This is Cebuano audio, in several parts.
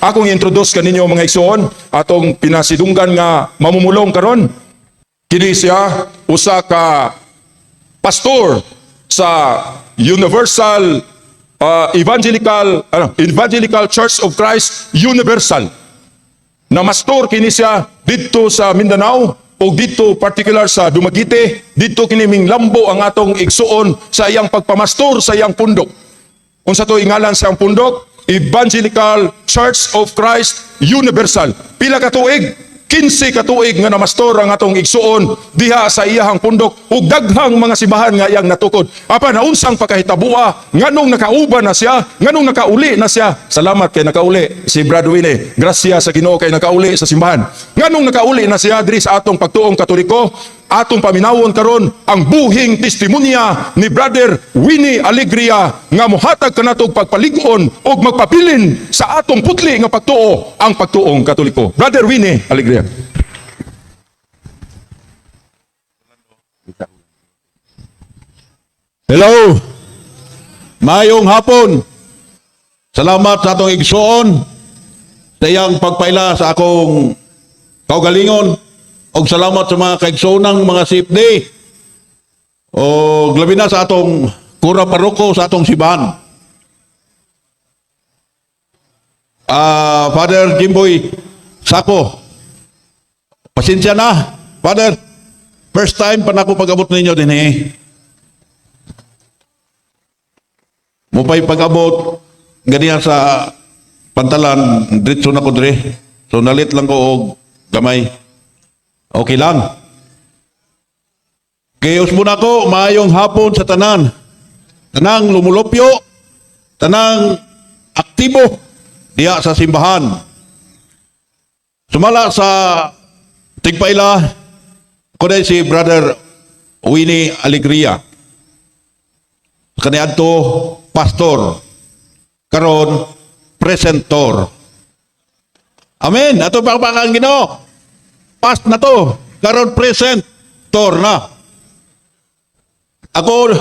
Akong introduce kaninyo, mga igsoon, atong pinasidunggan nga mamumulong karon. Kini siya usa ka pastor sa Universal Evangelical ano, Evangelical Church of Christ Universal. Na mastor kini siya didto sa Mindanao o didto particular sa Dumaguete. Didto kini minglambo ang atong igsuon sa iyang pagpamastor sa iyang pundok. Unsa to ingalan sa iyang pundok? Evangelical Church of Christ Universal. Pila ka tuig? 15 ka tuig nga namastor ang atong igsuon diha sa iyahang pundok ug daghang mga simbahan nga iyang natukod. Apan naunsang pagkahitabua, nganong nakauban na siya, nganong nakauli na siya? Salamat kay nakauli si Brad Winnie. Grasya sa Ginoo kay nakauli sa simbahan. Nganong nakauli na siya diri sa atong pagtuong Katoliko? Atong paminawon karon ang buhing testimonya ni Brother Winnie Alegria nga mohatag kanatog pagpalig-on ug magpabilin sa atong putli nga pagtuo, ang pagtuong Katoliko. Brother Winnie Alegria. Hello. Mayong hapon. Salamat sa atong igsoon sa iyang pagpaila sa akong kaugalingon. Og salamat sa mga kaigsoonang mga CFD. Og labi na sa atong kura paroko sa atong simbahan. Father Jimboy Sako. Pasensya na, Father. First time pa nako pag-abot ninyo din eh. Mupay pag-abot ganiya sa pantalan, diretso na ko dire. So nalit lang ko og gamay. Okay lang. Kayos mo na ko, maayong hapon sa tanan. Tanang lumulupyo, tanang aktibo diya sa simbahan. Sumala sa tigpaila, ko si Brother Winnie Alegria. Kaniadto pastor, karon presentor. Amen. Ato pakpakan Ginoo. Past na to, karon presentor na. Ako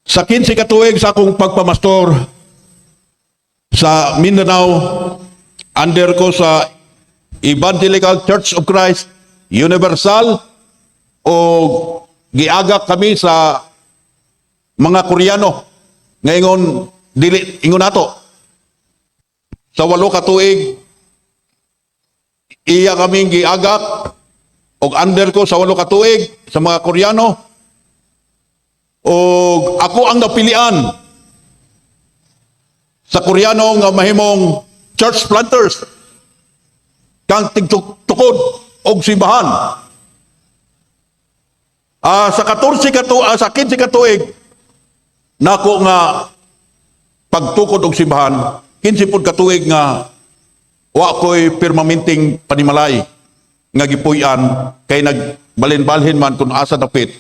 sa 15 ka tuig sa akong pagpamastor sa Mindanao, under ko sa Evangelical Church of Christ Universal, o giagak kami sa mga Koreano ngayon, dili ingon nato sa 8 ka tuig iya kaming giagak og under ko sa 8 ka tuig sa mga Koreano, og ako ang napilian sa Koreano nga mahimong church planters kang tigtukod og simbahan. Sa 14 ka sa 15 ka tuig nako nga pagtukod og simbahan, 15 pud ka tuig nga wa ko'y permanenteng panimalay nga gipuy-an kay nagbalin-balhin man kung asa dapit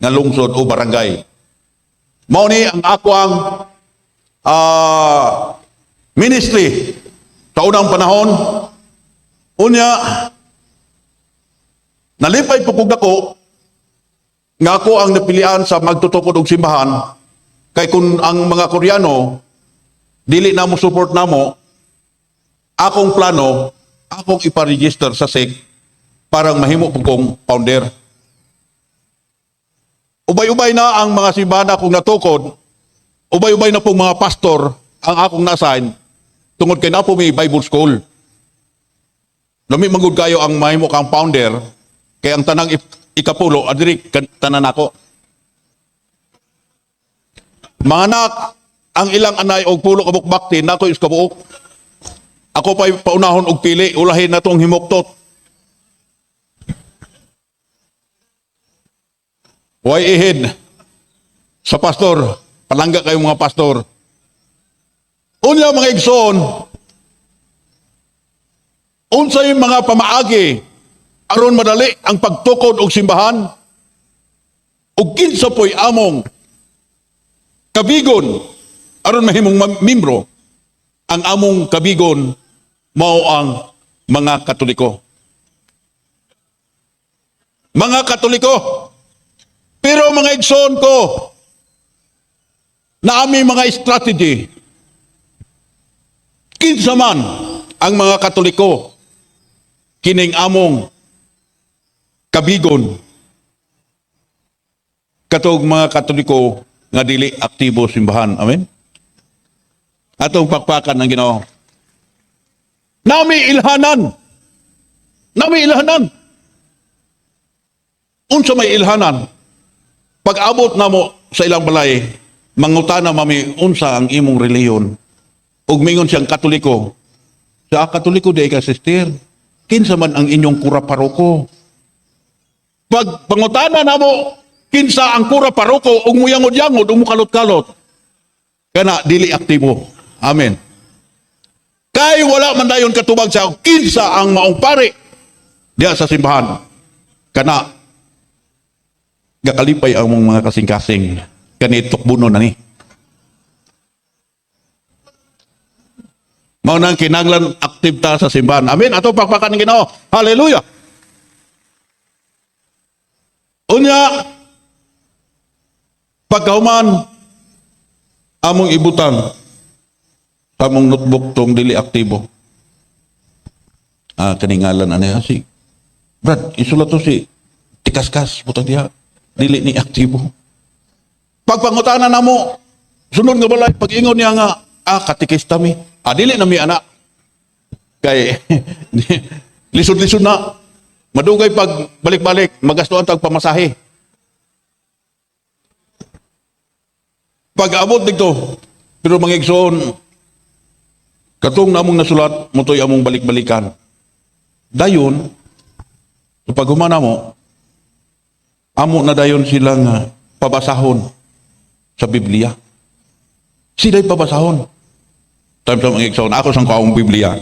nga lungsod o barangay. Mao ni ang ako ang ministry sa unang panahon. Unya, nalipay po kog dako nga ako ang napilian sa magtutukod og simbahan kay kung ang mga Koreano dili na mo support namo, akong plano, akong ipa-register sa SEC parang mahimo po kong founder. Ubay-ubay na ang mga simbahan akong natukod, ubay-ubay na pong mga pastor ang akong na-assign tungod kay na po may Bible school. Lami manggod kayo ang mahimo kang founder kay ang tanang ikapulo adiri tanan nako. Mga anak, ang ilang anay og 10 ka bukbakti nako is kabuok. Ako pa'y paunahon og pili, ulahin na tong himuktot. Way ihid sa pastor, palangga kayo mga pastor. Unya, mga igsoon, unsay mga pamaagi aron madali ang pagtukod og simbahan ug kinsa po'y among kabigon aron mahimong membro? Ang among kabigon mao ang mga Katoliko. Mga Katoliko. Pero mga igsoon ko, na aming mga strategy. Kinsa man ang mga Katoliko, kining among kabigon katong mga Katoliko nga dili aktibo simbahan. Amen? Atong pakpakan ang Ginoo. Nami ilhanan. Nami ilhanan. Unsa may ilhanan? Pag-abot namo sa ilang balay, mangutana mami, "Unsa ang imong relihiyon?" Ug mingon siyang Katoliko. Sa Katoliko di ka, sister. "Kinsa man ang inyong kura paroko?" Pag pangutana namo kinsa ang kura paroko ug muyangod-yangod ug mukalot-kalot, kana dili aktibo. Amen. Kay wala man dayon katubag sa kinsa ang maong pari diya sa simbahan. Kana gakalipay ang mong mga kasing-kasing kani tukbuno na ni. Mao nang kinahanglan aktif ta sa simbahan. Amen. Ato pakpakan ng Ginoo. Hallelujah. Unya, pagkahuman, among ibutang sa among notebook tong dili aktibo. Ah, kaningalan ani si Brad, isulat to si Tikaskas, butang diha. Dili ni aktibo. Pagpangutana namo, sunod nga balay, pag ingon niya nga, "Ah, katikista mi." Ah, dili na mi ana. Kay, lisod-lisod na. Madugay pag balik-balik, magastuan tag pamasahe. Pag abot dito, pero mga igsoon, katong namong nasulat, motoy among balik-balikan. Dayon, pag humana mo, amo na dayon silang pabasahon sa Biblia. Sila'y pabasahon. Time sa mga igsoon, ako sang kaong Biblia.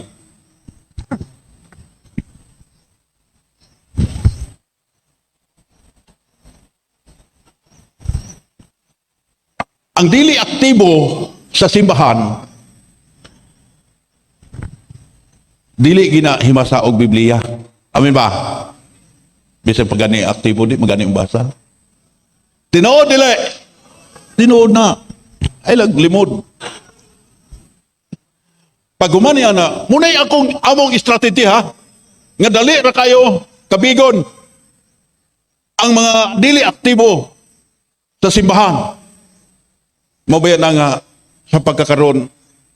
Ang dili aktibo sa simbahan, dili gina himasa og Biblia. Amin ba? Bisan pag gani aktibo, di magani ang basa. Tinuod dili. Tinuod na. Ay lang limod. Pag humani ana, munay akong among strategy ha. Nga dali ra kayo kabigon ang mga dili aktibo sa simbahan. Mabaya na nga sa pagkakaroon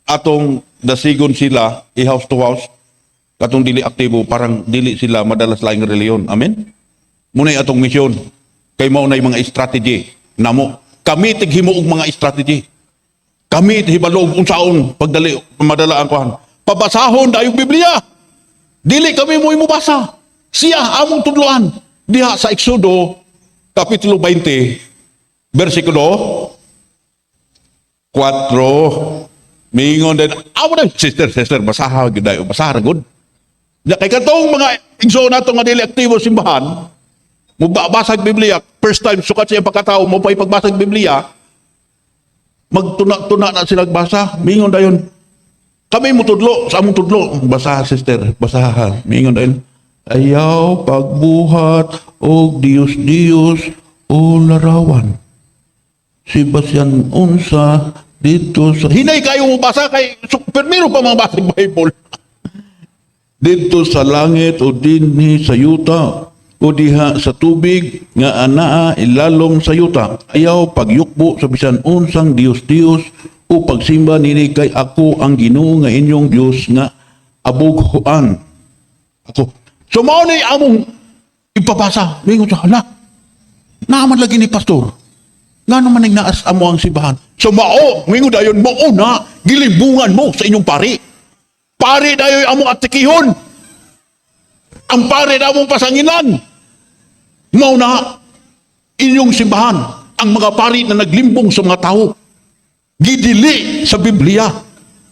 atong dasigon sila i house to house katong dili aktibo, parang dili sila madalas laing reliyon. Amen. Munay atong misyon kay mao nay mga strategy namo. Kami tighimo og mga strategy. Kami hibalo og unsaon pagdali madala ang kuan. Pabasahon dayong Biblia. Dili kami mo mobasa. Siya among tudloan diha sa Exodo kapitulo 20 bersikulo 4. Mingon din, amo na, "Sister, sister, basaha, gyud dayo, basaha ra gud." Ya, kay katong mga igsoon nato nga dili aktibo simbahan, mo basag Biblia, first time sukat siya pagkatao, mo pa'y pagbasag Biblia, magtuna-tuna na sila basa, mingon dayon. Kami mo tudlo, sa among tudlo, "Basaha, sister, basaha." Mingon dayon, "Ayaw pagbuhat og Dios Dios o larawan. Sebastian unsa dito sa," hinay kayo mo basa kay so, permiro pa mga basag Bible. "Dito sa langit o dinhi sa yuta o diha sa tubig nga anaa ilalom sa yuta. Ayaw pagyukbo sa bisan unsang Dios Dios o pagsimba nini kay ako ang Ginoo nga inyong Dios nga abughuan." Ako. So mao ni among ipabasa. Mingon sa hala. Naaman lagi ni pastor. Nga naman nang naas amo ang simbahan. So mao, mingon dayon, mao na gilimbungan mo sa inyong pari. Pari dayoy among atikihon. Ang pari na among pasanginan. Mao na inyong simbahan ang mga pari na naglimbong sa mga tao. Gidili sa Biblia.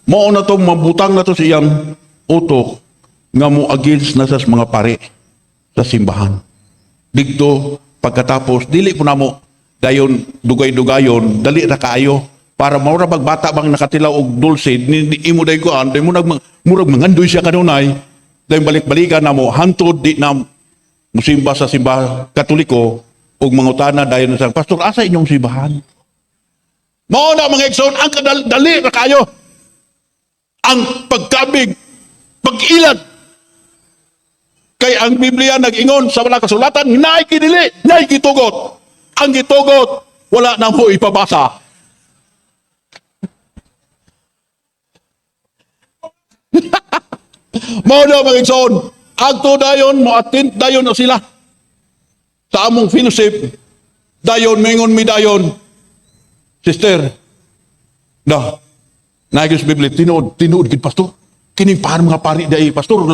Mao na to mabutang na to sa iyang utok nga mo against na sa mga pari sa simbahan. Didto pagkatapos dili po namo dayon dugay-dugayon, dali ra kaayo para maura bag bata bang nakatilaw og dulce ni imo day kuan day mo nag murag mangandoy siya kanunay, dayon balik-balikan namo hantod di na musimba sa simbahan Katoliko ug mangutana dayon sa pastor, "Asa inyong simbahan?" Mao na mga igsoon ang kadali ra kayo. Ang pagkabig, pag-ilad. Kay ang Biblia nag-ingon sa wala kasulatan, naay gidili, naay gitugot. Ang gitugot, wala na mo ipabasa. Mao na, mga igsoon, agto dayon, mo attend dayon na sila sa among fellowship. Dayon, mingon mi dayon, "Sister, na, naigis Biblia, tinuod, tinuod gid, Pastor. Kining paano mga pari dai, Pastor,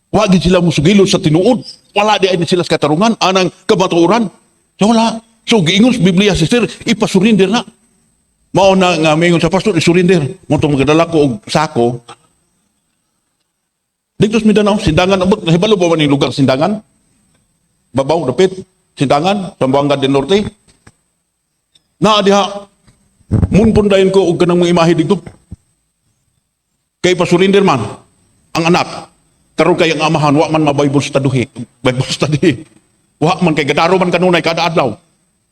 wa gid sila musugilod sa tinuod. Wala di ay sila sa katarungan, anang kamatuoran. So wala. So giingon sa Biblia, sister, ipasurinder na." Mao na nga mingon sa pastor, "Isurrender." Mo tong magadala ko og sako. Dito sa Mindanao, Sindangan, abot, nahibalo ba man yung lugar Sindangan? Babaw, dapit, Sindangan, Zamboanga del Norte. Naa diha, munpon dayon ko og kanang mga imahe dito. Kay pasurrender man ang anak. Karon kay ang amahan wa man ma-Bible study, Bible study. Wa man kay gadaro man kanunay kada adlaw.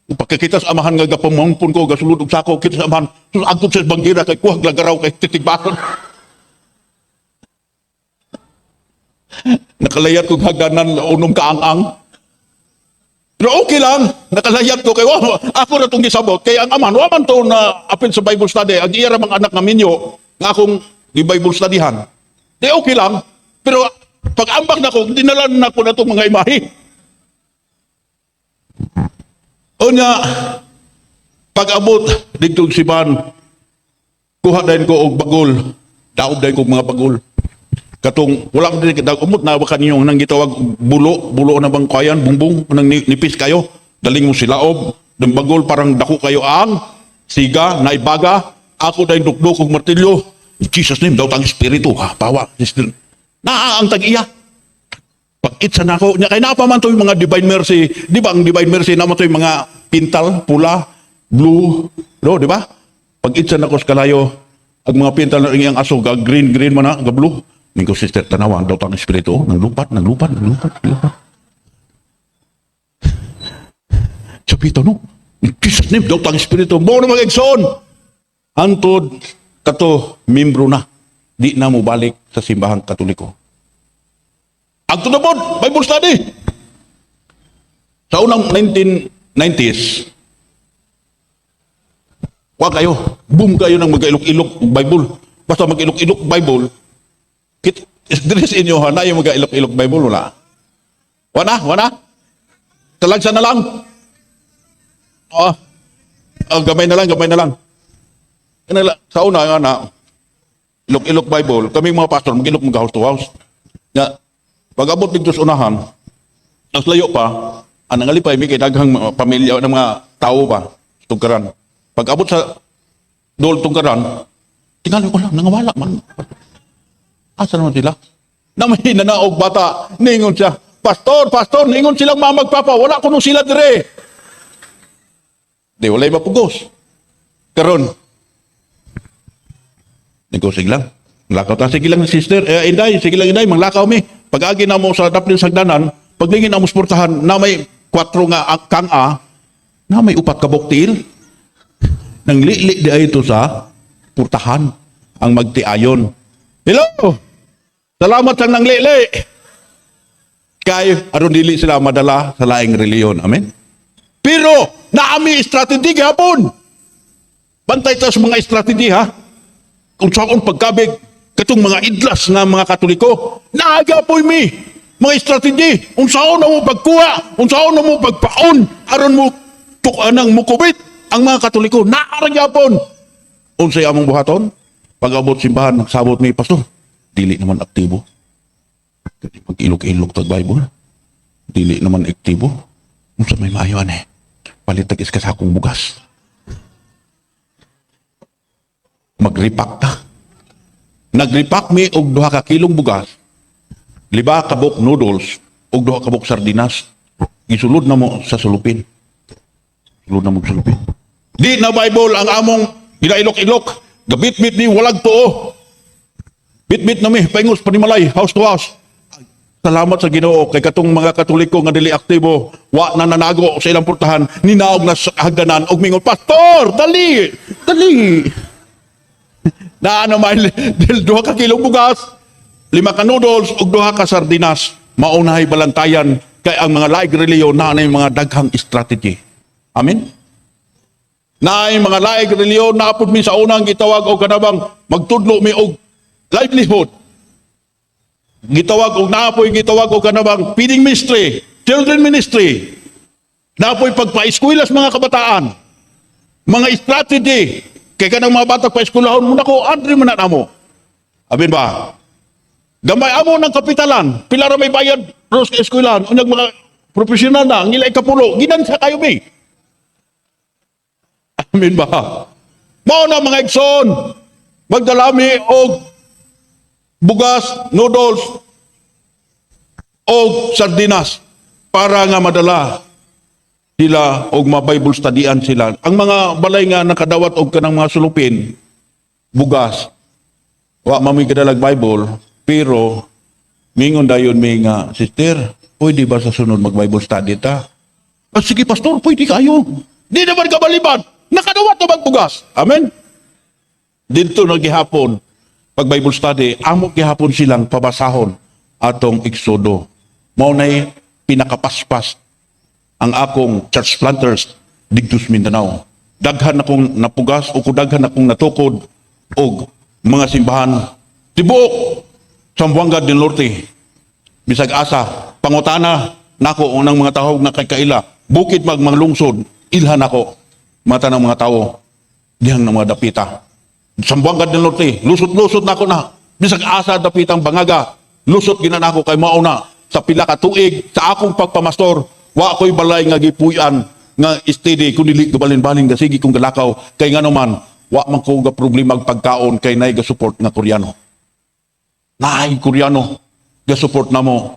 Pagkakita sa amahan nga gapamangpon ko gasulod og sako kita sa amahan, sus, agtod sa banggera kay kuhag lagaraw kay titigbaton. Nakalayat ko hagdanan unom kaang-ang. Pero okay lang, nakalayat ko kay wa, ako na itong gisabot kay ang amahan wa man to na apil sa Bible study, ang iya ra mga anak nga minyo nga akong gi-Bible studyhan. Di okay lang, pero pag ambak na ko, dinalan na ko na itong mga imahe. Unya, pag-abot dito siban, kuha din ko og bagol, daob din ko og mga bagol. Katong wala ko din umot na ba kaniyong nang gitawag og bulo, bulo na bang kayan, bungbong nang nipis kayo, daling mo silaob, ng bagol parang dako kayo ang siga, naibaga, ako dahil dukduk og martilyo. In Jesus' name, daw tang espiritu, ha, pawa. Naa ang tag-iya. Pag-itsa na ako, nya kay naa pa man to yung mga Divine Mercy, di ba ang Divine Mercy naman to yung mga pintal, pula, blue, no, di ba? Pag-itsa na ko sa kalayo, ang mga pintal na iyang aso, ga green, green man na, ga blue. Ning ko, "Sister, tanawa, daw tang espiritu, nanglupat, nanglupat, nanglupat, nanglupat." Sapito, no? In Jesus' name, daw tang espiritu. Mo na mga igsoon. Antod, kato, membro na. Di na mo balik sa simbahang Katoliko. Agto na pod, Bible study. Sa unang 1990s, wa kayo, boom kayo ng mag-ilok-ilok Bible. Basta mag-ilok-ilok Bible, kit, diri sa inyo ha, na yung mag-ilok-ilok Bible, wala. Wala, wala. Talagsa na lang. Oh, oh, gamay na lang, gamay na lang. Kanila, sa una nga na, ilok-ilok Bible, kami mga pastor, mag-ilok mag house to house. Ya, pag abot dito sa unahan, tas layo pa, ang nangalipay, may kay daghang mga pamilya ng mga tao pa, tungkaran. Pag abot sa dol tungkaran, tingali ko lang, nangawala man. Asa naman sila? Na may nanaog bata, ningon siya, "Pastor, pastor," ningon silang mama ug papa, "wala kuno sila dire." Di walay mapugos. Karon, Nico, sige lang. Lakaw ta, sige lang, sister. Eh, inday, sige lang, inday, manglakaw mi. Pag-agi na mo sa daplin sagdanan, paglingin na mo sa portahan, na may kwatro nga kang a, na may upat ka buktil. Nang lili di ay ito sa portahan ang magtiayon. Hello! Salamat sang nang lili. Kay aron dili sila madala sa laing reliyon. Amen? Pero naami strategy gihapon. Bantay ta sa mga strategy ha. Kung saan pagkabig katong mga idlas nga mga Katoliko, naagapoy mi mga strategy unsaon na mo pagkuha, unsaon na mo pagpaon aron mo tukanang mukubit ang mga Katoliko, naa gyapon. Unsay among buhaton? Pag-abot simbahan, nagsabot mi, "Pastor, dili naman aktibo. Pag ilok-ilok tag Bible, dili naman aktibo. Unsa may maayo ane? Palit tag isa ka sakong bugas. Magrepack ta." Nagrepack mi og 2 ka kilong bugas, 5 kabuk noodles, og 2 kabuk sardinas. Gisulod na mo sa sulupin. Sulod na mo sa sulupin. Di na Bible ang among ginailok-ilok. Gabit-bit ni walag tuo. Bit-bit na mi, paingos panimalay, house to house. Salamat sa Ginoo kay katong mga Katoliko nga dili aktibo, wa na nanago sa ilang portahan, ninaog na sa hagdanan og mingon, "Pastor, dali, dali." Na ano may 2 ka kilong bugas, 5 ka noodles ug 2 ka sardinas. Mao na balantayan kay ang mga laing relihiyon na mga daghang strategy. Amen? Naay mga laing relihiyon, naapod mi sa unang gitawag og kanabang magtudlo mi og livelihood. Gitawag og naapoy gitawag og kanabang feeding ministry, children ministry. Naapoy pagpa-eskwela sa mga kabataan. Mga strategy kay kanang mga bata pa eskwelahon mo nako andri man na namo. Amen ba? Gamay amo ng kapitalan, pila ra may bayad pros sa eskwelahan, unyag mga profesional na, ang ila ikapulo, ginansa kayo mi. Amen ba? Mao na, mga igsoon, magdalami og bugas, noodles, og sardinas para nga madala sila og ma-Bible studyan sila. Ang mga balay nga nakadawat og kanang mga sulupin, bugas, wa man mi kadalag Bible, pero mingon dayon mi nga, "Sister, pwede ba sa sunod mag-Bible study ta?" "Ah, sige, pastor, pwede kayo." Di naman kabaliban, nakadawat na magbugas. Amen? Dito na gihapon, pag Bible study, amo gihapon silang pabasahon atong Exodo. Mao nay pinakapaspas ang akong church planters didto sa Mindanao. Daghan akong napugas o daghan akong natukod og mga simbahan tibuok Zamboanga del Norte. Bisag asa, pangutana nako unang mga tawag na kay kaila, bukid mag mga lungsod, ilhan ako mata ng mga tao dihang ng mga dapita. Zamboanga del Norte, lusot-lusot nako na. Bisag asa dapitang Bangaga, lusot gina nako kay mao na sa pila ka tuig sa akong pagpamastor, wa ko'y balay nga gipuy-an nga steady kun dili gabalin-balin, sige kong galakaw kay ngano man wa man ko ga problema ang pagkaon kay nay ga support nga Koreano. Naay Koreano ga support namo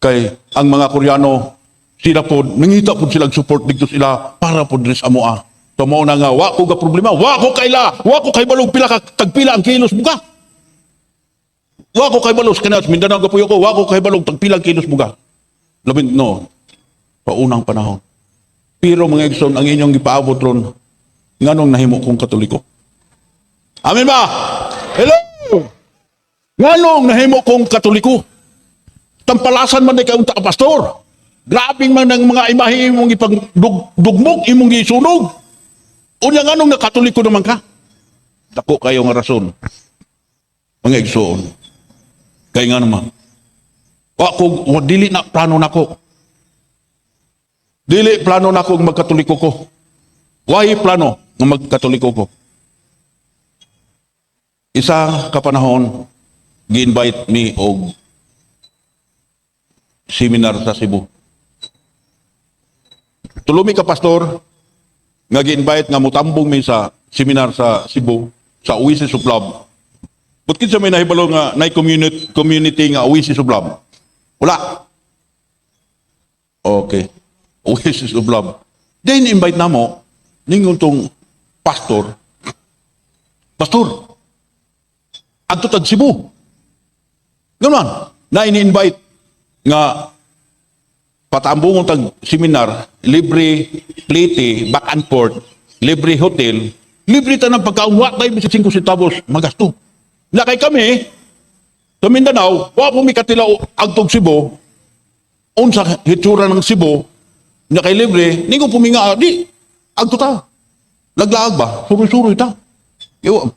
kay ang mga Koreano sila pod nangita pod silang support dito sila para pod diri sa amoa. So mao na nga wa ko ga problema, wa ko kaila, wa ko kay balog pila ka tagpila ang kilos bugas. Wa ko kay balog kana sa Mindanao gapuyo ko, wa ko kay balog tagpila ang kilos bugas. Labin no paunang panahon. Pero, mga igsoon, ang inyong gipaabot ron, nganong nahimo kong Katoliko? Amen ba? Hello? Nganong nahimo kong Katoliko? Tampalasan man di ka unta ka, pastor. Grabing man ang mga imahe imong ipagdugmok, imong gisunog. Unya nganong na Katoliko naman ka? Dako kayo nga rason, mga igsoon. Kay nga naman, wa ko, wa, dili na plano nako. Dili plano nako magkatoliko ko. Why plano nga magkatoliko ko? Isa ka panahon, gi-invite mi og seminar sa Cebu. Tulo mi ka pastor nga gi-invite nga mutambong mi sa seminar sa Cebu sa Oasis of Love. But kinsa may nahibalo nga nay community nga Oasis of Love? Wala. Okay. Oasis of Love. Then invite namo ningon tong pastor, "Pastor, adto tag Cebu." Ganon, na ini-invite nga patambungon tag seminar, libre plite, back and forth, libre hotel, libre tanang pagkaon, wa tayo bisag 5 centavos magasto. Na kay kami, sa Mindanao, wa po mi katilaw agtog Cebu, unsa hitsura ng Cebu, na kay libre, ningon po mi nga, di, agto ta. Laglaag ba? Suroy-suroy ta. Iwa,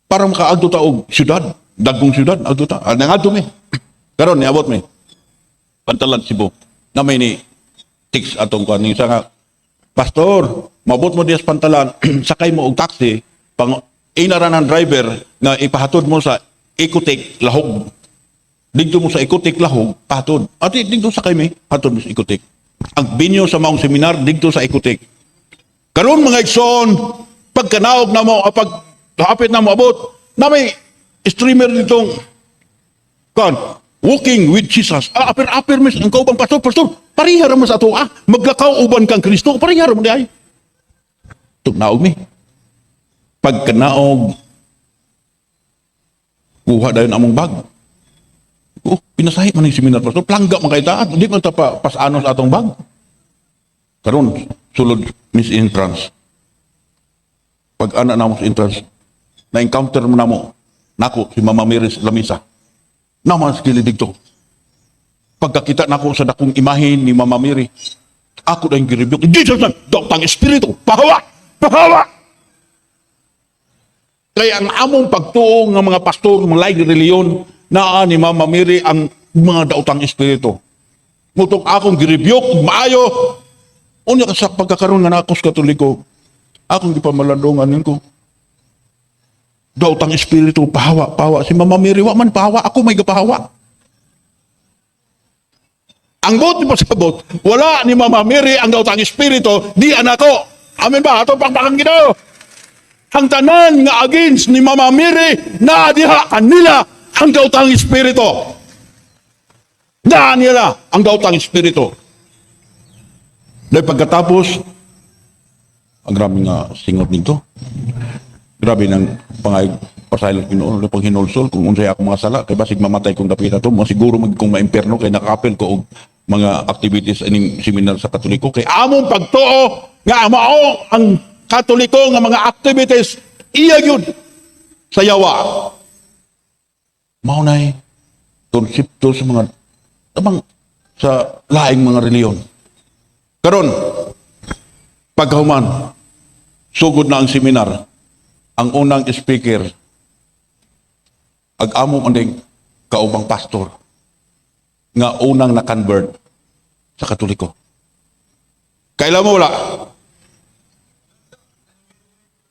para makaagto ta og syudad, dagkong syudad, agto ta. Ah, nangadto mi. Karon niabot mi. Pantalan, Cebu. Na may ni text atong kuan sa nga, "Pastor, mabot mo diya sa Pantalan, sakay mo og taxi, pang inara ng driver nga ipahatod mo sa Ecotech Lahog. Didto mo sa Ecotech Lahog, pahatod." Ati didto sakay mi, hatod mo sa Ecotech. Ang venue sa maong seminar didto sa Ecotech. Karon, mga igsoon, pagkanaog na mo, pag hapit na mo abot, na may streamer ditong kan, "Walking with Jesus." Ah, aper-aper mis ang kaubang pastor, "Pastor, pareha ra mo sa ato ah. Maglakaw uban kang Kristo, pareha ra mo di ay." Tugnaog mi. Pagkanaog, kuha dayon among bag. Oh, pinasahi man ang seminar, pastor. Plangga man kay ta. Di man ta pa pasano sa atong bag. Karon sulod mis entrance. Pag ana namo sa entrance, Na-encounter mo na mo. Nako, si Mama Mary sa lamisa. Naman sa kilid dito. Pagkakita nako sa dakong imahen ni Mama Mary, ako na yung gi-rebuke. Jesus na, daotang espiritu, pahawa! Pahawa! Kaya ang among pagtuo nga mga pastor, mga laing reliyon, naa ni Mama Mary ang mga daotang espiritu. Mao tong akong gi-rebuke, maayo. Unya ka sa pagkakaroon nga nako sa Katoliko, akong gipamalandungan ko. Daotang espiritu, pahawa, pahawa. Si Mama Mary, wa man pahawa, ako may gapahawa. Ang buot pasabot, wala ni Mama Mary ang daotang espiritu, di anak ko. Amen ba? Ato pakpakan Ginoo. Ang tanan nga against ni Mama Mary, naa diha kanila ang daotang espiritu. Naa nila ang daotang espiritu. Dahil pagkatapos, ang grabe nga singot nito. Grabe ng pangay pasaylo Ginoo pang hinulsol kung unsay akong mga sala kay basig mamatay kong dapita to mo, siguro mag kung maimperno kay nakapil ko og mga activities ining seminar sa Katoliko, kay among pagtuo nga mao ang Katoliko nga mga activities iya gyud sa yawa. Mao nay konsepto sa mga tamang sa laing mga reliyon. Karon, pagkahuman, sugod na ang seminar. Ang unang speaker, ag amo man ding kaubang pastor nga unang na-convert sa Katoliko. Kailan mo wala?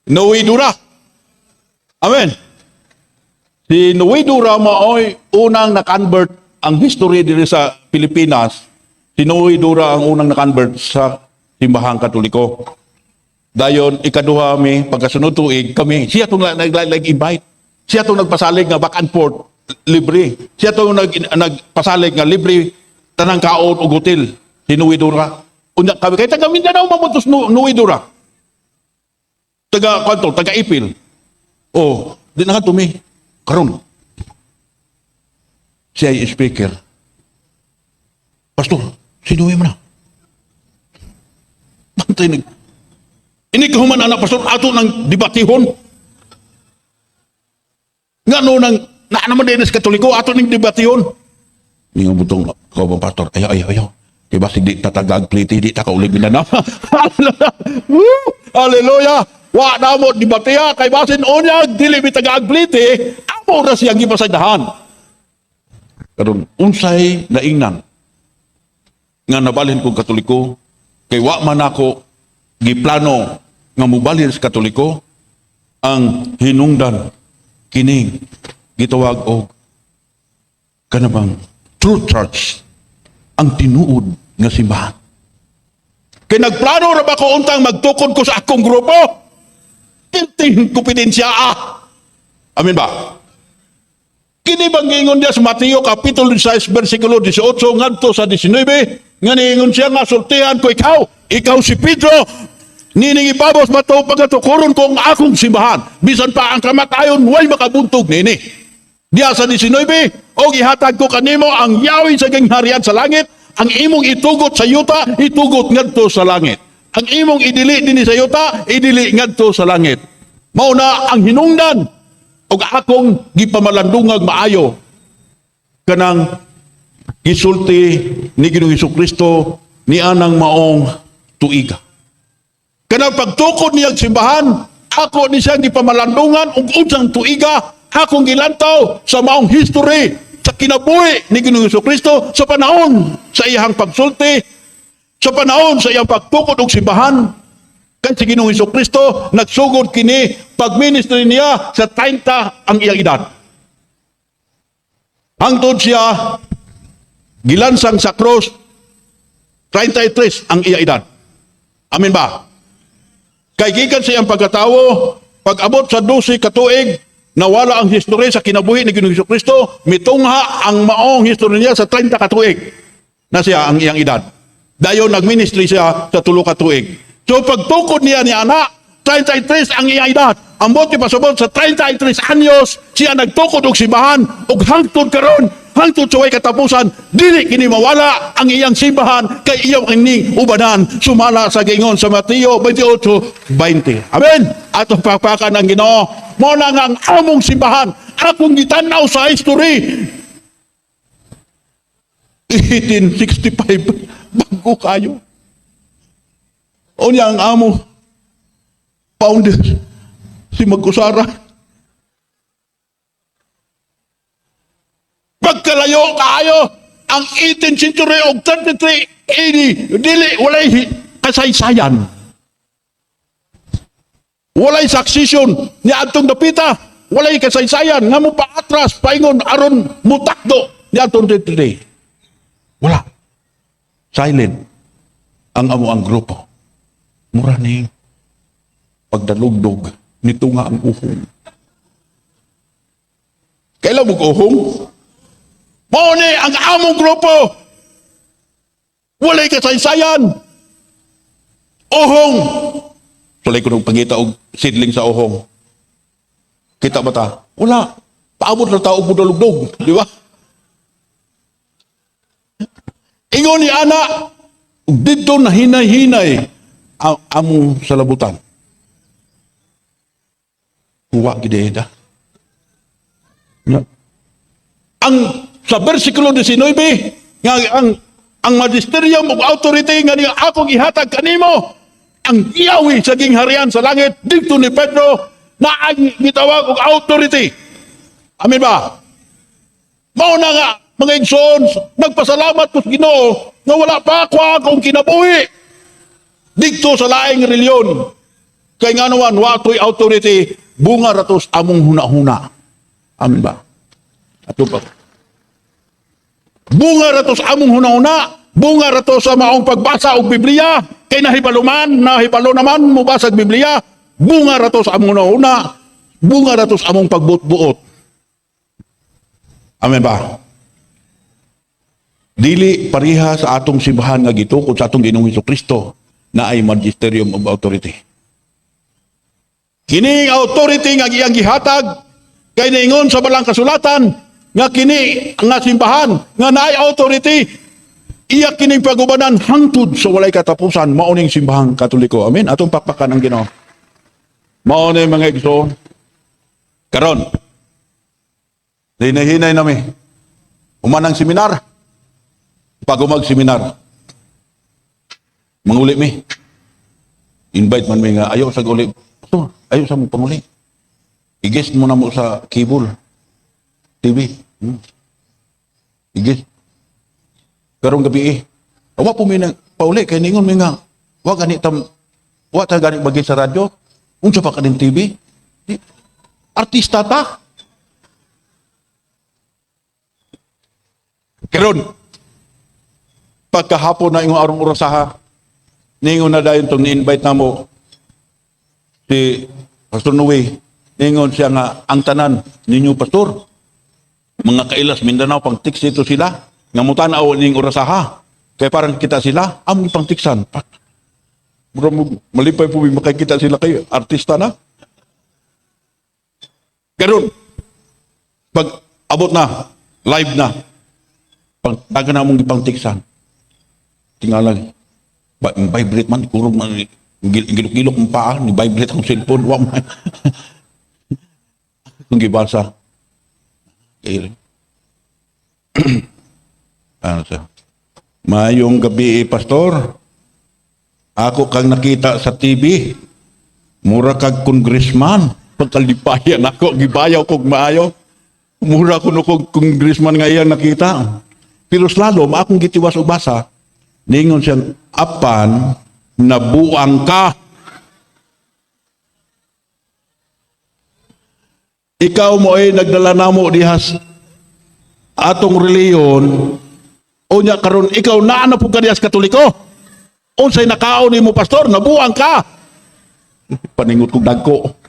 Noe Dura. Amen. Si Noe Dura maoy unang na-convert ang history diri sa Pilipinas. Si Noe Dura ang unang na-convert sa simbahang Katoliko. Dayon ikaduha mi pagkasunod tuig kami. Siya tong nag invite. Siya tong nagpasalig nga back and forth libre. Siya tong nagpasalig nga libre tanang kaon ug hotel. Si Noe Dura. Unya kami kay taga Mindanao mamutos Noe Dura. Taga kwanto, taga Ipil. Oh, di na nga mi. Karon. Siya ay speaker. "Pastor, si Noe man na." Bantay nag Ini kahuman, anak pastor, ato ng debatihon. Nga no nang na naman din sa Katoliko, ato ng debatihon. Ni nga butong kaubang pastor, "Ayaw, ayaw, ayaw. Kay basig di tatagag pliti, di ta kauli Mindanao." Woo! Hallelujah! Wa na mo debatiha kay basin unya dili mi tagaag pliti, amo ra siyang gipasagdahan. Karon unsay naingnan nga nabalhin kong Katoliko, kay wa man ako giplano nga mobalhin sa Katoliko, ang hinungdan kining gitawag og kanabang true church, ang tinuod nga simbahan. Kay nagplano ra ba ko untang magtukod ko sa akong grupo? Tinting kompetensya ah. Amen ba? Kini bang giingon niya sa Mateo kapitulo 16 bersikulo 18 ngadto sa 19, nga niingon siya nga, "Sultihan ko ikaw, ikaw si Pedro, nining ibabos bato pagatukuron ko ang akong simbahan. Bisan pa ang kamatayon way makabuntog nini." Diya sa 19, "Og ihatag ko kanimo ang yawi sa gingharian sa langit, ang imong itugot sa yuta, itugot ngadto sa langit. Ang imong idili dinhi sa yuta, idili ngadto sa langit." Mao na ang hinungdan og akong gipamalandungag maayo kanang gisulti ni Ginoong Kristo ni anang maong tuiga. Kanang pagtukod niyang simbahan, ako ni siyang gipamalandungan ug unsang tuiga akong gilantaw sa maong history sa kinabuhi ni Ginoong Kristo sa panahon sa iyang pagsulti, sa panahon sa iyang pagtukod og simbahan. Kay si Ginoong Kristo nagsugod kini pagministry niya sa 30 ang iyang edad. Hangtod siya gilansang sa cross, 33 ang iyang edad. Amen ba? Kay gikan sa iyang pagkatawo, pag-abot sa 12 katuig, nawala ang history sa kinabuhi ni Ginoong Kristo, mitungha ang maong history niya sa 30 katuig na siya ang iyang edad. Dayon nagministry siya sa 3 ka tuig. So pagtukod niya ni anak, 33 ang iyang edad. Ang buot pasabot, sa 33 anyos siya nagtukod og simbahan ug hangtod karon. Hangtod sa way katapusan, dili kini mawala ang iyang simbahan kay iyang ining ubanan sumala sa giingon sa Mateo 28:20. Amen. Atong pakpakan ang Ginoo. Mao na nga ang among simbahan, akong gitan-aw sa history, 1865, bago kayo. Unya ang amo, founder, si Magkusara. Pagkalayo kaayo, ang 18th century og 33 AD, dili, walay kasaysayan. Walay succession ni atong dapita, walay kasaysayan nga mo paatras paingon aron mutakdo ni atong 33. Wala. Silent ang amo ang grupo. Mura ni pagdalugdog nito nga ang uhong. Kailan mo uhong? Mao ni ang among grupo. Walay kasaysayan. Uhong. Sulay ko nung pangita og seedling sa uhong. Kita ba ta? Wala. Paabot na tao og mudalugdog, di ba? Ingon ni ana, didto na hinay-hinay ang among salabutan. Kuwa gid da. Nga. Ang sa versikulo 19 nga ang magisterium of authority nga niya akong ihatag kanimo ang giyawi sa gingharian sa langit didto ni Pedro na ang gitawag og authority. Amen ba? Mao na nga mga igsoon, nagpasalamat ko sa Ginoo nga wala pa ako akong kinabuhi didto sa laing reliyon. Kay nga naman, wa to'y authority, bunga ratos among huna-huna. Amen ba? Ato pa. Bunga ratos among huna-huna, bunga ratos sa maong pagbasa og Biblia, kay nahibalo man, nahibalo naman mobasa og Biblia, bunga ratos among huna-huna, bunga ratos among pagbuot-buot. Amen ba? Dili pareha sa atong simbahan nga gitukod sa atong Ginoong Kristo na ay magisterium of authority. Kini authority nga iyang gihatag kay niingon sa balang kasulatan nga kini nga simbahan nga naay authority, iya kining pagubanan hangtod sa walay katapusan. Mao ning simbahang Katoliko. Amen. Atong pakpakan ang Ginoo. Mao ni, mga igsoon. Karon, hinay-hinay nami human ang seminar. Pag seminar, manguli mi. Invite man mi nga ayaw sa uli. Pastor, ayaw sa mo panguli. I-guest mo na mo sa cable TV. I-guest. Karong gabi eh. Wa po mi nang pauli kay ningon mi nga wa gani tam wa ta gani bagi sa radyo. Unsa pa kaning TV? Di, artista ta. Karon pagkahapon na ingong arong orasaha, ningon na dayon tong ni-invite namo si Pastor Noe. Ningon siya nga ang tanan ninyo, pastor, mga kailas Mindanao, pang ito sila nga mutan-aw ning orasaha kay parang kita sila among pangtiksan. Pak mura mo malipay po mi makikita sila kay artista na. Karon pag abot na, live na, pang taga na among gipangtiksan, tingala vibrate man, kurog man, gilok-gilok ang paa ni vibrate ang cellphone, wa man kung gibasa. Kay ano siya? "Mayong gabi, pastor. Ako kang nakita sa TV. Mura kag congressman." Pagkalipayan ako, gibayaw kog maayo. Mura kuno kog congressman nga iyang nakita. Pero slalom, akong gitiwas og basa, ningon siyang, "Apan, nabuang ka. Ikaw mo ay nagdala namo dihas atong reliyon. Unya karon ikaw naa na pud ka dihas Katoliko. Unsay nakaon nimo, pastor, nabuang ka." Paningot kog dagko.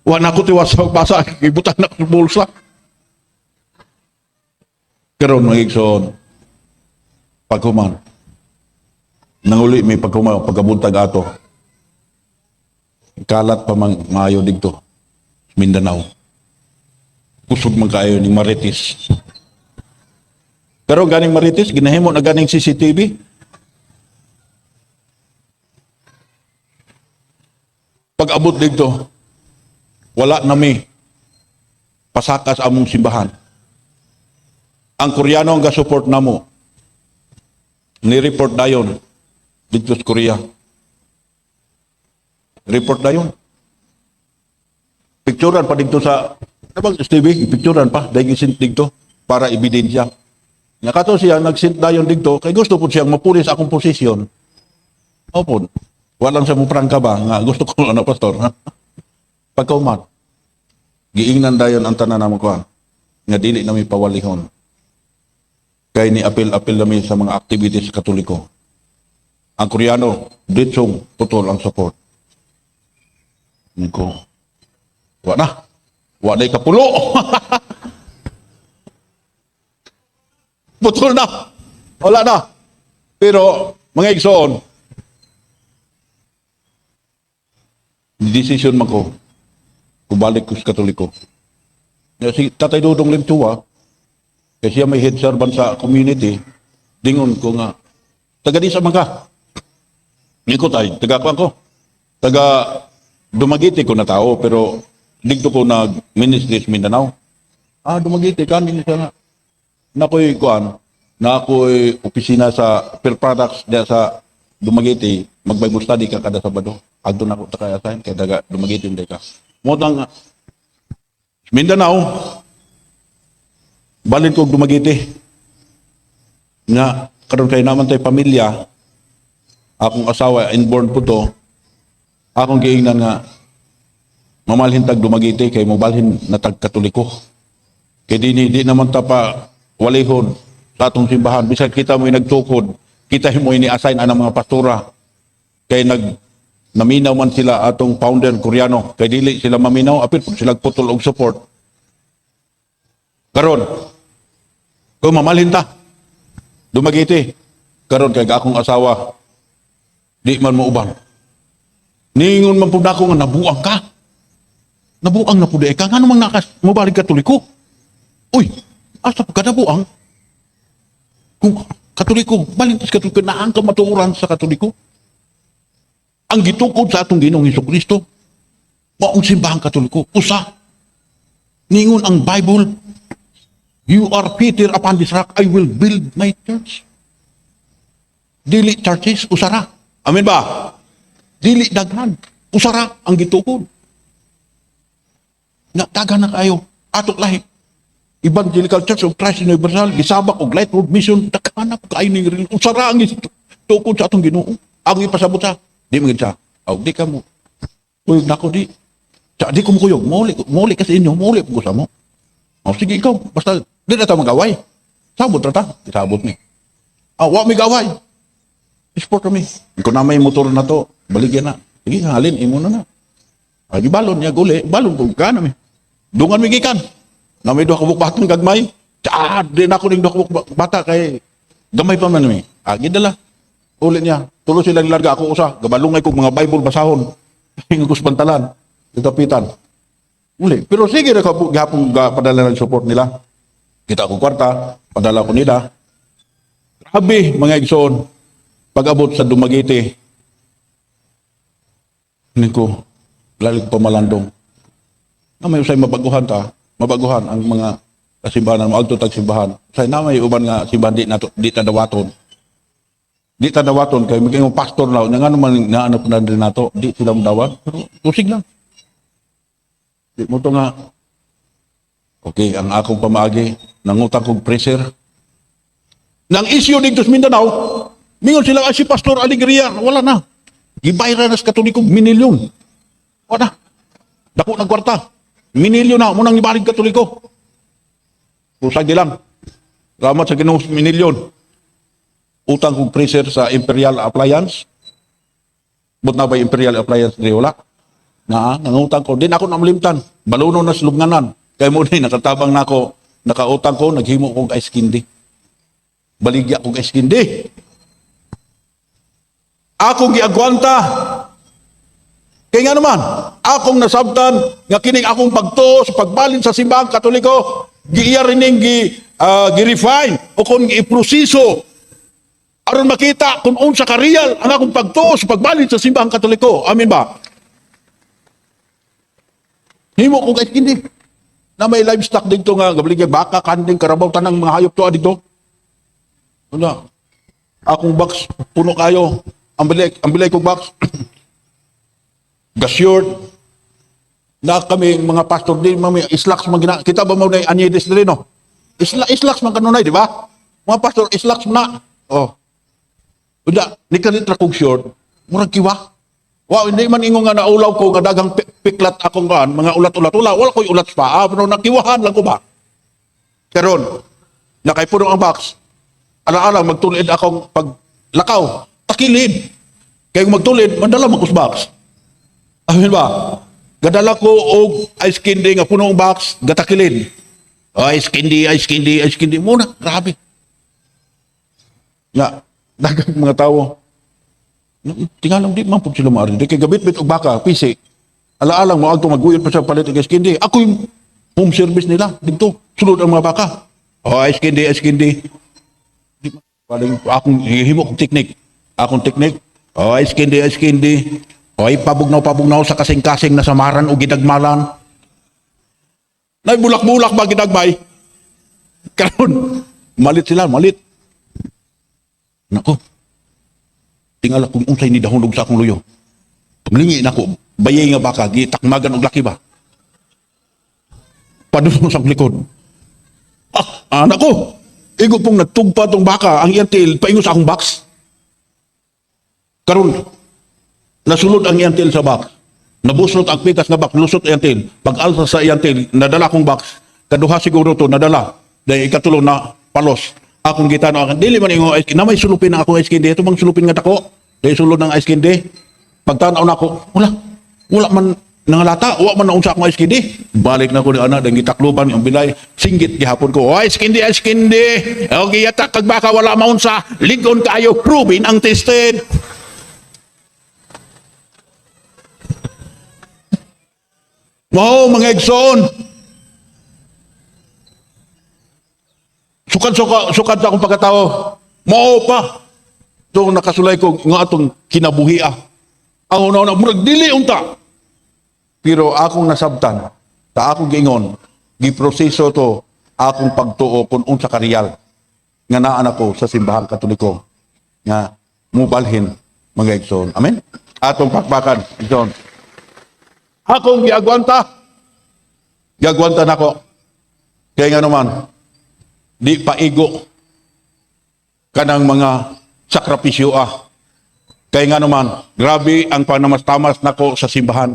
Wa na ko tiwas sa basa, ibutang na ko sa bulsa. Karon, mga igsoon, paghuman, nanguli mi paghuman, pagkabuntag ato. Kalat pa mang maayo didto. Mindanao. Kusog man kaayo ning Marites. Pero ganing Marites, ginahimo na ganing CCTV. Pag abot dito, wala na mi pasaka sa among simbahan. Ang Koreano ang ga-support namo. Ni-report dayon dito sa Korea. Report dayon. Picturean pa dito sa Nabang TV, picturean pa dahil isint dito para ebidensya. Nga kato siya nagsint dayon dito kay gusto po siyang mapulis akong posisyon. Opo. Walang sa mo prangka ba nga gusto ko ano, pastor, ha? Pagkauman, giingnan dayon ang tanan namo kuan nga dili nami pawalihon. Kay ni apil-apil nami sa mga activities Katoliko. Ang Koreano, ditsong putol ang support. Niko. Wa na. Wa na kapulo. Putol na. Wala na. Pero, mga igsoon, decision man ko, kubalik ko sa Katoliko. Ya, si Tatay Dudong Limchua, kaya siya may head servant sa community, dingon ko nga, taga di sa man ka. Hindi ko tayo, taga kuwan ko. Taga Dumaguete ko na tao, pero dito ko nag-ministry sa Mindanao. Ah, Dumaguete, kanin siya nga. Nakoy kuan, na ako'y opisina sa Fair Products diya sa Dumaguete, mag-Bible study ka kada Sabado. Adto na ako ta assign kay taga Dumaguete hindi ka. Mo nang Mindanao, balin ko og Dumaguete. Nga karon kay naman tay pamilya, akong asawa inborn po to. Akong giingnan nga mamalhin tag Dumaguete kay mobalhin na tag Katoliko. Kay dinhi di naman ta pa walihon sa atong simbahan. Bisan kita mo nagtukod, kita mo ini-assign anang mga pastora. Kay naminaw man sila atong founder Koreano. Kay dili sila maminaw, apil po sila putol og support. Karon, kung mamalhin ta, Dumaguete. Karon kay akong asawa, di man mo uban. Ningon man pud ako nga nabuang ka. Nabuang na pud ka. Ngano man nakas mobalik Katoliko? Uy, asa pa ka nabuang? Kung Katoliko, balin tas Katoliko, naang ka matuoran sa Katoliko. Ang gitukod sa atong Ginoong Hesus Kristo, maong simbahang Katoliko, usa. Ningon ang Bible, "You are Peter, upon this rock I will build my church." Dili churches, usara. Amen ba? Dili daghan. Usara ang gitukod. Na daghan na kayo. Atok lahi. Evangelical Church of Christ Universal, gisabak og Light World Mission, daghan na kayo ning real. Usara ang gitukod sa atong Ginoo. Ang ipasabot sa, di man gid sa, aw di ka mo. Kuyog nako di. Sa di ko mo kuyog, moli, moli kasi inyo, moli ko sa mo. O sige ikaw, basta di na ta magaway. Sabot ra ta, sabot ni. Ah, wa mi gaway. Sport kami. Ikaw na may motor na to, baligyan na. Sige, halin, imo na na. Ay, balon niya, guli. Balon ko, ka na mi. Dungan mi gikan. Na may duha ka buok batang gagmay. Ah, di na ako ning duha ka buok bata kay gamay pa man mi. Ah, gidala. Uli niya. Tulo sila larga ako usa. Gabalungay kog mga Bible basahon. Hingo ko sa pantalan. Ditapitan. Uli. Pero sige ra ka gihapon ga padala ng support nila. Kita ko kwarta, padala ko nila. Grabe, mga igsoon. Pag-abot sa Dumaguete, niko, lalig pa malandong. Na may usay mabaguhan ta, mabaguhan ang mga kasimbahan, mo tag simbahan. Say na may uban nga simbahan di nato di ta dawaton. Di ta dawaton kay maging pastor na nga naman nga ano na din nato, di sila dawat. Pero tusig lang. Di mo to nga. Okay, ang akong pamaagi, nangutang kog freezer. Nang issue dito sa Mindanao, mingon sila, ay si Pastor Alegria, wala na. Gibayra na sa Katoliko, minilyon. Wala na. Dako ng kwarta. Minilyon na, munang ibalik Katoliko. Kusag di lang. Salamat sa Ginoo sa minilyon. Utang kong freezer sa Imperial Appliance. But na ba Imperial Appliance di wala? Na, nangutang ko. Di na ako namalimtan. Baluno na sa lubnganan. Kaya mo ni, nakatabang na ako. Nakautang ko, naghimo kong ice candy. Baligya kong ice candy. Akong giagwanta. Kaya nga naman, akong nasabtan nga kining akong pagtuo sa pagbalin sa simbahang Katoliko, giiya rining gi gi-refine o kung iproseso aron makita kung unsa ka real ang akong pagtuo sa pagbalhin sa Simbahang Katoliko. Amin ba? Himo kong ice candy. Na may livestock dito nga gabaligya baka, kanding, karabaw, tanang mga hayop to dito. Wala. Akong box puno kayo. Ang bilay kong box. Gasyort. Na kami mga pastor din, mami, islaks man gina. Kita ba mo na anyedes diri, no? Islaks man kanunay, di ba? Mga pastor, islaks na. Oh. Unya, nikalit ra kog short, murag kiwa. Wow, hindi man ingon nga naulaw ko nga daghang piklat akong kan, mga ulat-ulat ula, wala ko'y ulat pa, ah, pero nakiwahan lang ko ba. Karon, nakay puno ang box. Ala-ala magtulid akong paglakaw, takilid. Kay kung magtulid, mandala man ko sa box. Amin ba? Gadala ko og ice candy nga puno ang box, gatakilid. Ice candy, ice candy, ice candy. Muna, grabe. Nga, daghang mga tao. Tingalang di man po sila maari. Di kay gabit-bit og baka, pisi. Alaalang mo agto maguyod pa sa palit og ice candy. Ako yung home service nila dito. Sulod ang mga baka. Oh, ice candy, ice candy. Di paling akong himo kong teknik. Akong teknik. Oh, ice candy, ice candy. Oy, pabugnaw, pabugnaw sa kasing-kasing na samaran o gidagmalan. Nay bulak-bulak ba gidagmay? Karon, malit sila, malit. Nako. Tingala kung unsay ni dahulog sa akong luyo. Paglingi nako, bayay nga baka gitakmagan og laki ba. Padulong sa akong likod. Ah, anak ko. Igo pong nagtugpa tong baka, ang iyang tail, paingon sa akong box. Karon, nasulod ang iyang tail sa box. Nabuslot ang pikas nga box, lusot iyang tail. Pag alsa sa iyang tail, nadala akong box. Kaduha siguro to, nadala. Dahil ikatulo na palos. Akong gitano, akong, dili man ingo ice na may sulupin ang akong ice candy. Ito bang sulupin nga dako? Dahil sulod ng ice candy. Pagtanaw na ako, wala. Wala man nangalata, wala man naunsa akong ice candy. Balik na ko ni anak, dahil gitakluban ang bilay. Singgit gihapon ko, "Oh, ice candy, ice candy. Okay, yatak kag baka wala maunsa. Ligon kayo, proven ang tested." Mao mga igsoon. Sukad suka, sukad sa akong pagkatao. Mao pa. Itong nakasulay ko nga atong kinabuhi ah. Ang una-una, murag dili unta. Pero akong nasabtan, sa akong giingon, giproseso to akong pagtuo kung unsa ka real nga naan ako sa Simbahang Katoliko nga mubalhin mga igsoon. Amen? Atong pakpakan, igsoon. Akong giagwanta. Giagwanta nako. Kaya nga naman, di paigo kanang mga sakripisyo ah. Kaya nga naman, grabe ang panamastamas nako sa simbahan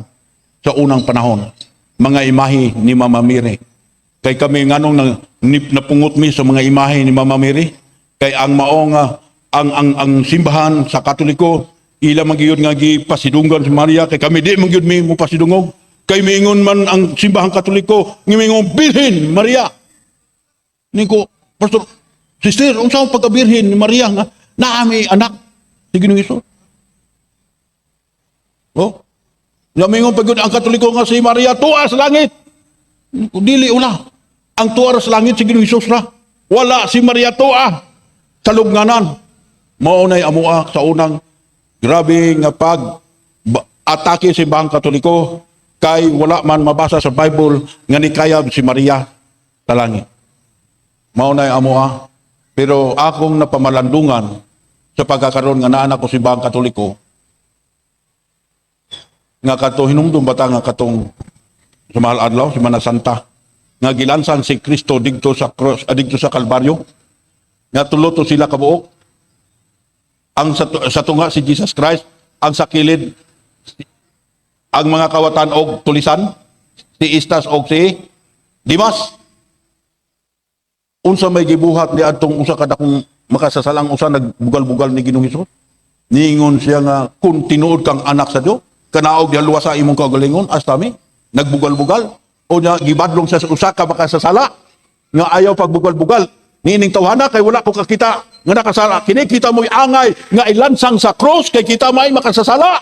sa unang panahon. Mga imahe ni Mama Mary. Kay kami nganong napungot mi sa mga imahe ni Mama Mary. Kay ang maong ang simbahan sa Katoliko ila man gyud nga gipasidunggan si Maria, kay kami di man gyud mi mo pasidungog. Kay miingon man ang Simbahang Katoliko, ngimingon Birhen Maria. Niko, "Pastor, sister, unsa ang pagkabirhin ni Maria nga naami anak si Ginoong Hesus?" Oh. Lamingon pagod ang Katoliko nga si Maria tuwa sa langit. Niko, "Dili ula. Ang tuwa sa langit si Ginoong Hesus ra. Wala si Maria tuwa sa lubnganan." Mao nay amoa sa unang grabe nga pag atake sa Simbahang Katoliko kay wala man mabasa sa Bible nga nikayab si Maria sa langit. Mao nay amoa. Pero akong napamalandungan sa pagkakaroon nga naanak ko Simbahang Katoliko nga kato hinumdum bata nga katong sa Mahal Adlaw, Semana Santa, nga gilansang si Kristo didto sa cross, didto sa Kalbaryo, nga tulo to sila kabuok. Ang sa tunga si Jesus Christ, ang sa kilid ang mga kawatan og tulisan, si Istas og si Dimas. Unsa may gibuhat ni adtong usa ka dakong makasasalang usa nagbugal-bugal ni Ginoong Hesus? Niingon siya nga kung tinuod kang anak sa Dios, kanaog diha luwas sa imong kaugalingon hasta mi nagbugal-bugal o nya gibadlong sa usa ka makasasala nga ayaw pagbugal-bugal. Niining tawhana, "Kay wala ko kakita nga nakasala. Kini kita mo'y angay nga ilansang sa cross kay kita may makasasala."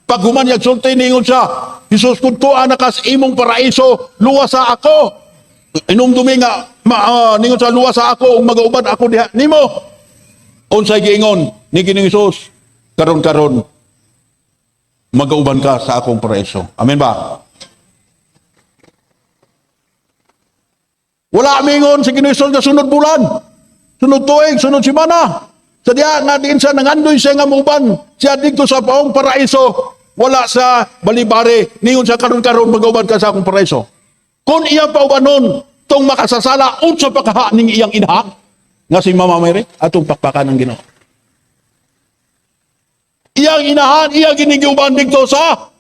Pag human sulti, niingon siya, "Jesus, kung tuwa na kas imong paraiso, luwasa ako." Inumdumi nga ningon sa luwas sa ako ug magauban ako diha nimo. Unsay giingon ni Ginoong Hesus? Karon-karon magauban ka sa akong paraiso. Amen ba? Wala mingon si Ginoong Hesus nga sunod bulan, sunod tuig, sunod semana. Sa diha nga diin sa nangandoy siya nga muuban siya didto sa paong paraiso, wala sa balibari, ningon sa karon-karon magauban ka sa akong paraiso. Kung iyang paubanon tong makasasala, unsa pa kaha ning iyang inaha nga si Mama Mary atong pakpakan ng Ginoo. Iyang inahan, iyang ginigiuban didto sa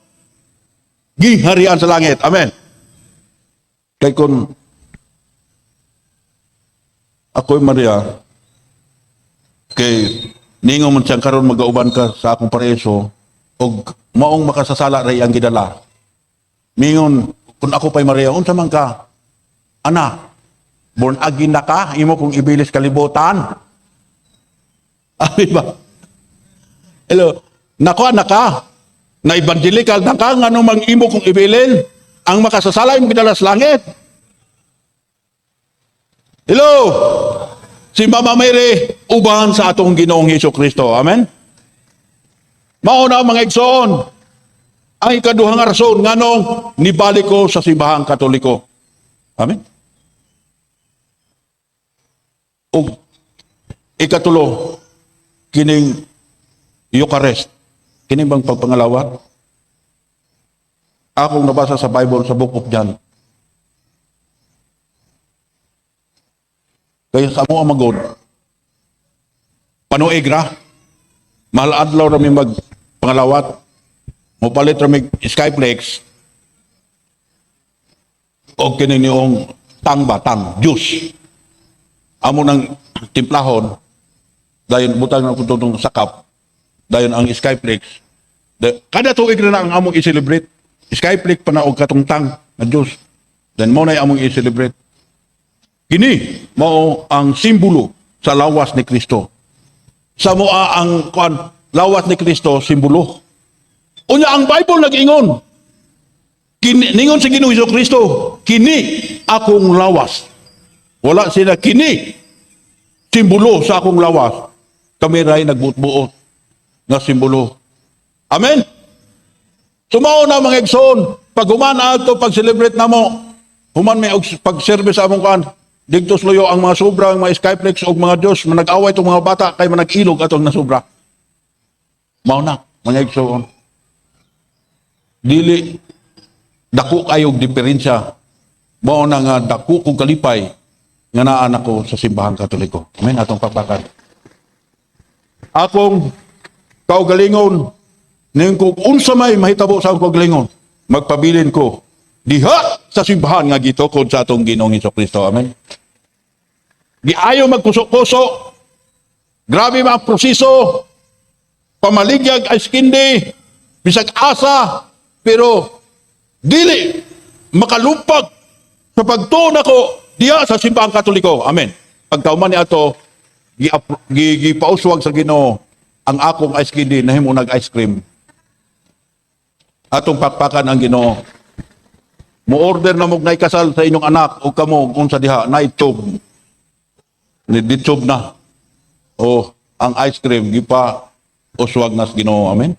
giharian sa langit. Amen. Kay kung ako'y Maria, kay ningon man siyang karon magauban ka sa akong paraiso, og maong makasasala ray ang gidala. Mingon, kung ako pa'y Maria, unsa man ka? Ana, born again na ka, imo kong ibilis kalibutan. Abi ba? Hello, nako anak ka, na evangelical na ka, ngano mang imo kong ibilin, ang makasasala imong gidala sa langit. Hello? Si Mama Mary, uban sa atong Ginoong Hesus Kristo. Amen? Mao na, mga igsoon, ang ikaduhang rason nganong nibalik ko sa simbahang Katoliko. Amen? Ug ikatulo, kining Eucharist. Kining bang pagpangalawat? Akong nabasa sa Bible sa Book of John. Kaya sa amo ang magod, panuig ra, mahal adlaw ra mi magpangalawat, mopalit ra mi Skyflex, o kini niong tang ba, tang, juice. Amo nang timplahon, dayon butang na kung sakap, dayon ang Skyflex. Kada tuig na ang among i-celebrate. Skyflex pa na og katong tang na juice. Then mo na among i-celebrate. Kini mao ang simbolo sa lawas ni Kristo. Sa moa ang kuan, lawas ni Kristo simbolo. Unya ang Bible nag-ingon. Kini, ningon si Ginoong Hesus Kristo, kini akong lawas. Wala sila kini simbolo sa akong lawas. Kami ray nagbuot-buot nga simbolo. Amen. Sumao na, mga igsoon, pag human ato pag-celebrate namo, human may og pag-service sa among kuan, didto sa luyo ang mga sobra, ang mga Skyflex og mga Diyos, manag-away itong mga bata kay manag-ilog atong nasubra. Mao na, mga igsoon. Dili dako kayog diferensya. Mao na nga dako kong kalipay nga naa nako sa simbahang Katoliko. Amen, atong pakpakan. Akong kaugalingon, ning kung unsa may mahitabo sa akong kaugalingon, magpabilin ko diha sa simbahan nga gitukod sa atong Ginoong Kristo. Amen. Giayo magkuso-kuso. Grabe mga proseso. Pamaligyag ice candy, bisag asa, pero dili makalumpag sa pagtuon nako diha sa simbahang Katoliko. Amen. Pagkauman ni ato, gipauswag sa Ginoo ang akong ice candy nahimo nag ice cream. Atong pakpakan ang Ginoo. Mo-order na mo nay kasal sa inyong anak o kamo kung sa diha na tube. Ni tube na. O ang ice cream gipa uswag nas Ginoo. Amen.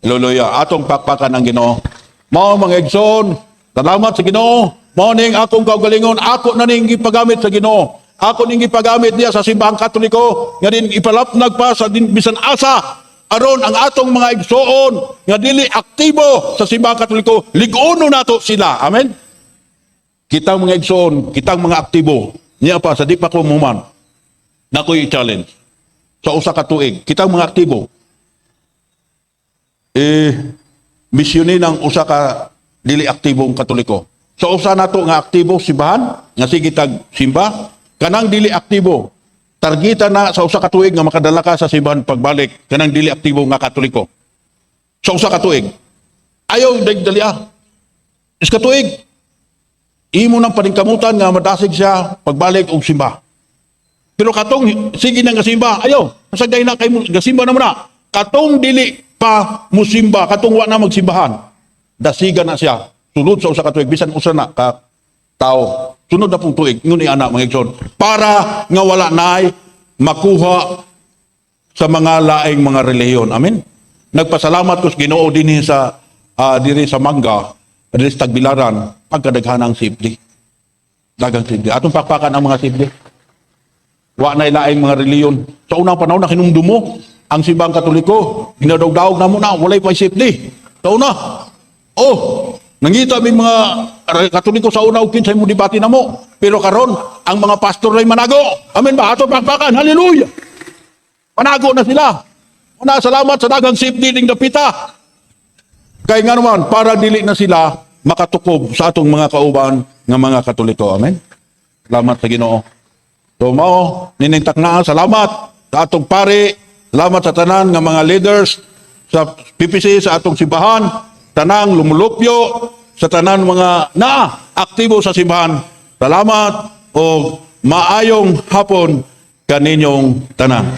Hallelujah. Atong pakpakan ang Ginoo. Mao, mga igsoon, salamat sa Ginoo. Mao ning akong kaugalingon, ako na ning gipagamit sa Ginoo. Ako ning gipagamit niya sa simbahang Katoliko nga din ipalapnag pa sa din bisan asa aron ang atong mga igsoon nga dili aktibo sa simbahang Katoliko, lig-uno nato sila. Amen. Kitang mga igsoon, kitang mga aktibo, niya pa sa di pa ko muman. Nakoy challenge. Sa usa ka tuig, kitang mga aktibo, eh misyonin ang usa ka dili aktibong Katoliko. Sa usa nato nga aktibo simbahan, nga sige tag simba, kanang dili aktibo, targeta na sa usa ka tuig nga makadala ka sa simbahan pagbalik kanang dili aktibo nga Katoliko. Sa usa ka tuig. Ayaw dali ah. Is ka tuig. Imo nang paningkamutan nga madasig siya pagbalik og simba. Pero katong sige nang gasimba, ayaw, pasagday na kay mo gasimba na mo na. Katong dili pa musimba, katong wa na magsimbahan, dasigan na siya. Sulod sa usa ka tuig, bisan usa na ka tao. Sunod na pong tuig, ngun ana, mga igsoon, para nga wala nay makuha sa mga laing mga relihiyon. Amen. Nagpasalamat ko sa Ginoo dinhi sa diri sa Mangga, diri sa Tagbilaran, pagkadaghan ang sibli. Daghang sibli. Atong pakpakan ang mga sibli. Wa na laing mga relihiyon. Sa unang panahon na hinumdumo ang Simbahang Katoliko, ginadaog-daog na mo na, walay pa sibli. Sa una. Oh, nangita may mga Katoliko sa una og kinsay mo debate na mo. Pero karon ang mga pastor ay manago. Amen ba? Ato pakpakan. Hallelujah. Manago na sila. Una, salamat sa daghang safety ning dapita. Kay nga naman, para dili na sila makatukob sa atong mga kauban nga mga Katoliko. Amen? Salamat sa Ginoo. So mao, nining taknaa, salamat sa atong pari, salamat sa tanan nga mga leaders sa PPC, sa atong simbahan, tanang lumulupyo, sa tanan mga naa aktibo sa simbahan. Salamat o maayong hapon kaninyong tanan.